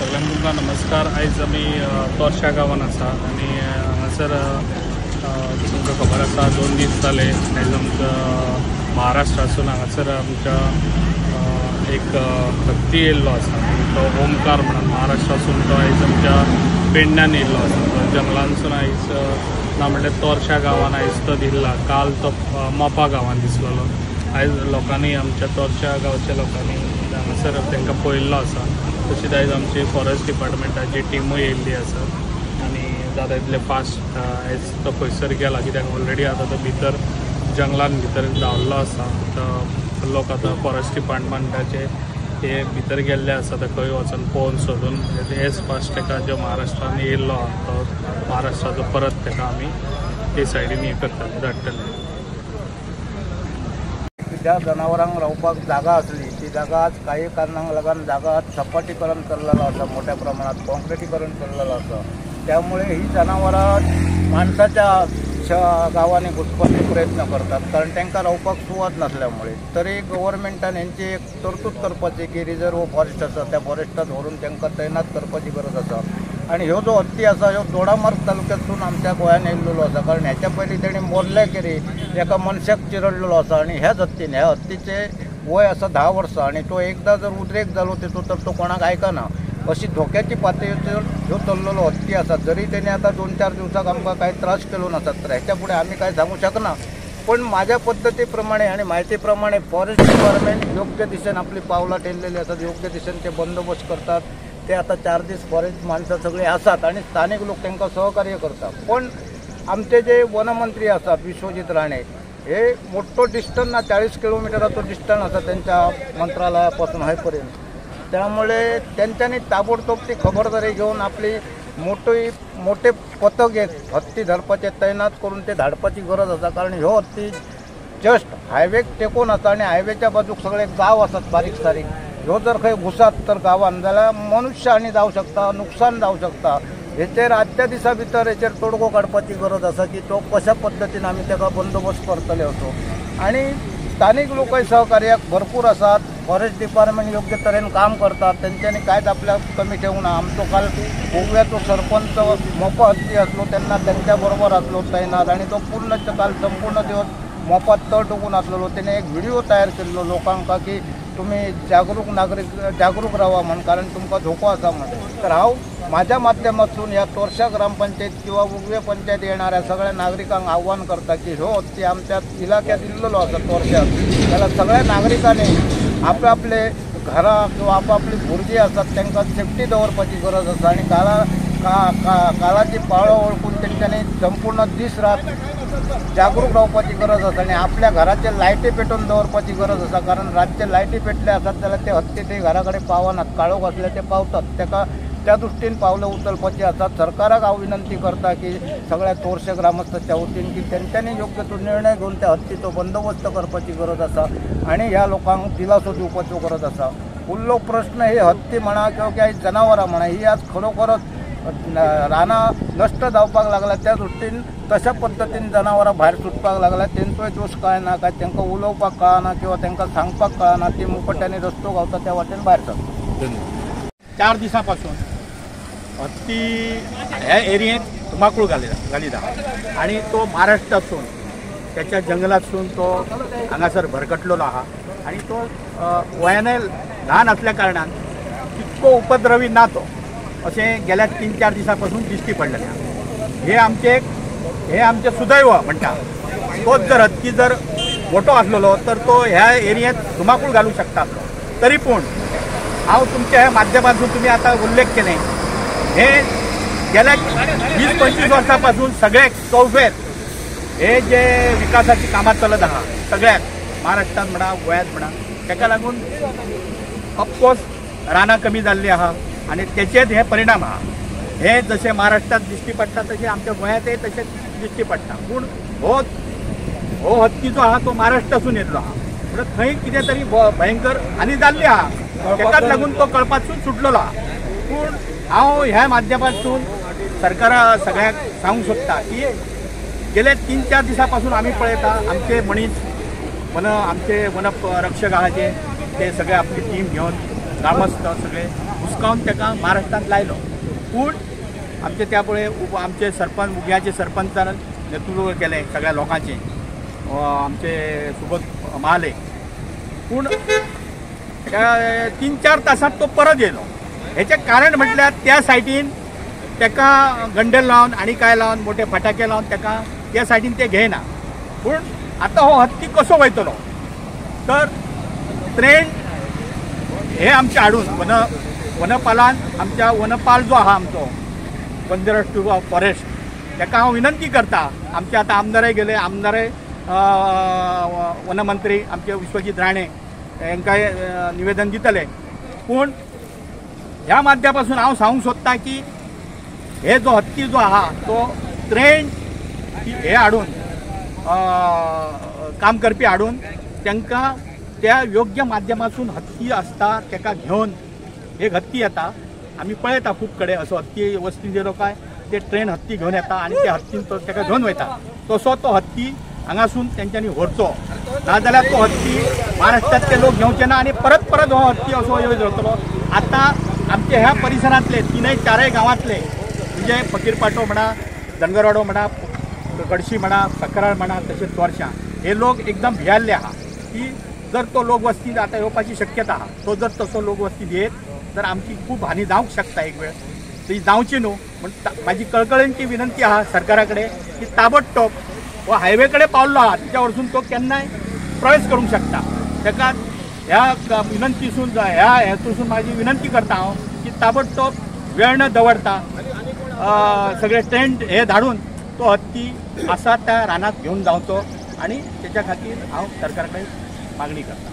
सगळ्यांक तुमकां नमस्कार. आयज आमी तोरशा गांवान आसा आनी हांगासर तुमकां खबर आसा 2 दीस जाले आयज आमकां महाराष्ट्रासून हांगासर आमच्या एक हत्ती येयल्लो आसा, तो ओमकार म्हणून महाराष्ट्रासून तो आयज आमच्या पेडण्यान येयल्लो आसा. तो जंगलांसून आयज ना म्हणल्यार तोरशा गांवान आयज तो दिसला. काल तो मोपा गांवान दिसलेलो. आयज लोकांनी आमच्या तोरशा गांवच्या लोकांनी हांगासर तांकां पळयल्लो आसा. तशीच आयज आमची फॉरेस्ट डिपार्टमेंटाची टिमूय येयल्ली आसा आनी जाता इतले फास्ट आयज तो खंयसर गेला, कित्याक ऑलरेडी आतां तो भितर जंगलान भितर धांवल्लो आसा. तो लोक आतां फॉरेस्ट डिपार्टमेंटाचे हे भितर गेल्ले आसा, ते खंय वचून पळोवन सोदून एज फास्ट ताका जो महाराष्ट्रान येयल्लो आहा तो महाराष्ट्राचो परत ताका आमी ते सायडीन हे करतले, धाडटले. ज्या जनावरांक रावपाक जागा आसली ती जागा आज काही कारणांक लागून जागा आज सपाटीकरण केल्लेलो आसा, मोठ्या प्रमाणात कॉन्क्रिटीकरण केल्लेलो आसा. त्यामुळे ही जनावरां माणसाच्या गांवांनी घुसपाचे प्रयत्न करतात, कारण तांकां रावपाक सुवात नासल्यामुळे. तरी गव्हर्मेंटान हेंची एक तरतूद करपाची की रिजर्व फॉरेस्ट आसा त्या फॉरेस्टात व्हरून तांकां तैनात करपाची गरज आसा. आनी ह्यो जो हत्ती आसा ह्यो दोडामार्ग तालुक्यांतसून आमच्या गोंयान येयल्लो आसा, कारण ह्याच्या पयलीं तेणी मोर्ले केरी एका मनशाक चिरडलेलो आसा. आनी ह्याच हत्तीन, ह्या हत्तीचें वय आसा 10 वर्सां आनी तो एकदां जर उद्रेक जालो तेचो तर तो कोणाक आयकना अशी धोक्याची पातळीचेर ह्यो चल्लेलो हत्ती आसा. जरी तेणी आतां 2-4 दिवसाक आमकां कांय त्रास केलो नासत तर ह्याच्या फुडें आमी कांय सांगू शकना. पण माझ्या पद्दती प्रमाणे आनी म्हायती प्रमाणे फॉरेस्ट डिपार्टमेंट योग्य दिशेन आपली पावलां टेललेली आसात, योग्य दिशेन ते बंदोबस्त करतात. ते आता 4 दीस फॉरेस्ट माणसं सगळे आसात आणि स्थानिक लोक तांकां सहकार्य करतात. पण आमचे जे वनमंत्री आसात विश्वजीत राणे हे मोठो डिस्टन्स ना, 40 किलोमिटराचो डिस्टन्स आसा त्यांच्या मंत्रालयापासून हयपर्यंत. त्यामुळे त्यांच्यानी ताबडतोब ती खबरदारी घेवन आपली मोठे पथक एक हत्ती धरपाचे तैनात करून ते धाडपाची गरज आसा. कारण ह्यो हत्ती जस्ट हायवेक टेकून आसा आनी हायवेच्या बाजूक सगळे गांव आसात बारीक सारीक. ह्यो जर खंय घुसात तर गांवान जाल्यार मनुष्य हानी जावं शकता, नुकसान जावं शकता. हेचेर आजच्या दिसा भितर हेचेर तोडगो काडपाची गरज आसा की तो कशा पद्दतीन आमी ताका बंदोबस्त करतले असो. आनी स्थानीक लोकय सहकार्याक भरपूर आसात, फॉरेस्ट डिपार्टमेंट योग्य तरेन काम करतात, तेंच्यांनी कांयच आपल्याक कमी ठेवूंक ना. आमचो काल गोव्याचो सरपंच मोपा हत्ती आसलो तेन्ना तेंच्या बरोबर आसलो तैनात आनी तो पूर्ण काल संपूर्ण दिवस मोपा तळ टोकून आसलेलो. तेणे एक व्हिडिओ तयार केल्लो लोकांक की तुमी जागरूक नागरीक जागरूक रावा म्हण, कारण तुमकां धोको आसा म्हण. तर हांव म्हाज्या माध्यमांतसून ह्या तोरशा ग्रामपंचायत किंवा उगवे पंचायत येणाऱ्या सगळ्या नागरिकांक आव्हान करता की ह्यो हत्ती आमच्या इलाक्यात इल्लेलो आसा तोरशाक, जाल्यार सगळ्या नागरिकांनी आपआपले घरां किंवा आपापली भुरगीं आसात तांकां सेफ्टी दवरपाची गरज आसा. आनी काळाची पाळो वळखून तेंच्यांनी संपूर्ण दीस रात जागरूक रावपाची गरज आसा आनी आपल्या घराचे लायटी पेटोवन दवरपाची गरज आसा. कारण रातचे लायटी पेटले आसात जाल्यार ते हत्ती ते घरा कडेन पावनात, काळोख आसल्यार ते पावतात. ताका त्या दृश्टीन पावलां उचलपाची आसात. सरकाराक हांव विनंती करता की सगळ्या तोरशे ग्रामस्थाच्या वतीन की तेंच्यांनी योग्य तो निर्णय घेवन त्या हत्तीचो बंदोबस्त करपाची गरज आसा आनी ह्या लोकांक दिलासो दिवपाचो गरज आसा. उरलो प्रश्न हे हत्ती म्हणा किंवा काय जनावरां म्हणा ही आज खरोखरच रानां नश्ट जावपाक लागला. त्या दृश्टीन तशा पद्दतीन जनावरां भायर सुटपाक लागला, तेंचोय दोश कळना, काय तांकां उलोवपाक कळना किंवा तांकां सांगपाक कळना, ती मुकट्यांनी रस्तो गावता त्या वाटेन भायर सरता. 4 दिसां पासून हत्ती ह्या एरियेंत धुमाकूळ घालीत आहा आनी तो महाराष्ट्रातसून त्याच्या जंगलातसून तो हांगासर भरकटलेलो आहा आनी तो वयानय ल्हान आसल्या कारणान तितको उपद्रवी ना तो, अशें गेल्या 3-4 दिसां पासून दिश्टी पडलेलें आहा. हे आमचें सुदैव म्हणटा. तोच जर हत्ती जर मोठो आसलेलो तर तो ह्या एरियेंत धुमाकूळ घालूंक शकता आसलो. तरी पूण हांव तुमच्या ह्या माध्यमांतून तुमी आतां उल्लेख केलें, हे गेल्या 20-25 वर्सां पासून सगळ्याक चौफेर हे जे विकासाची कामां चलत आहा सगळ्याक महाराष्ट्रांत म्हणा गोंयांत म्हणा, ताका लागून ऑफकोर्स रानां कमी जाल्लीं आहा आनी तेचेच हे परिणाम आहा. हे जशें महाराष्ट्रांत दिश्टी पडटा तशें आमच्या गोंयांतय तशें दिश्टी पडटा. पूण हो हत्ती जो आहा तो महाराष्ट्रासून येतलो आहा, म्हणून थंय कितें तरी भयंकर हानी जाल्ली आहा, ताकाच लागून तो कळपासून सुटलेलो आहा. पूण हांव ह्या माध्यमांतसून सरकारा सगळ्यांक सांगूंक सोदता की गेले 3-4 दिसां पासून आमी पळयता आमचे मनीस वन आमचे वनरक्षक आहा जे ते सगळे आपली टीम घेवन ग्रामस्थ सगळे हुसकावन ताका महाराष्ट्रांत लायलो. पूण आमचे त्या पळय आमचे सरपंच उग्याचे सरपंचान नेतृत्व केलें सगळ्या लोकांचें, आमचे सुबोध महाले. पूण त्या 3-4 तासांत तो परत येयलो. हेचें कारण म्हटल्यार त्या सायडीन ताका गंडल लावन आनी काय लावन मोठे फटाके लावन ताका त्या सायडीन ते घेयना. पूण आतां हो हत्ती कसो वयतलो तर ट्रेन हे आमचे हाडून वनपालान आमच्या वनपाल जो आहा आमचो वनराष्ट्रीय फॉरेस्ट ताका हांव विनंती करता. आमचे आतां आमदारय गेले, आमदारय वनमंत्री आमचे विश्वजीत राणे हांकांय निवेदन दितले. पूण ह्या माध्यमापासून हांव सांगूंक सोदता की हे जो हत्ती जो आहा तो ट्रेन हे हाडून काम करपी हाडून तांकां त्या योग्य माध्यमातून हत्ती आसता ताका घेवन एक हत्ती येता. आमी पळयता खूब कडेन असो हत्ती वस्ती जे लोक ते ट्रेन हत्ती घेवन येता आनी त्या हत्तीन तो ताका घेवन वयता. तसो तो हत्ती हांगासून तेंच्यांनी व्हरचो, नाजाल्यार तो हत्ती महाराष्ट्रांतले लोक घेवचे ना आनी परत परत हो हत्ती असो यो जातलो. आतां आमच्या ह्या परिसरांतले 3-4 गांवांतले म्हणजे फकीरपाटो म्हणा, धनगरवाडो म्हणा, कडशी म्हणा, सकराळ म्हणा, तशेंच तोरशां हे लोक एकदम भियाल्ले आहा की जर तो लोकवस्तींत आतां येवपाची शक्यता आहा. तो जर तसो लोकवस्तींत येत तर आमची खूब हानी जावंक शकता एक वेळ, ती जावची न्हू म्हण म्हाजी कळकळेची विनंती आहा सरकारा कडेन की ताबडतोब हो हायवे कडेन पावल्लो आहा तिच्या वरसून तो केन्नाय प्रवेश करूंक शकता. ताका ह्या विनंतीसून ह्या हेतूसून म्हाजी विनंती करता हांव की ताबडतोब वेळ न दवरता सगळे ट्रेंड हे धाडून तो हत्ती आसा त्या रानांत घेवन जावचो आनी तेच्या खातीर हांव सरकारा कडेन मागणी करता.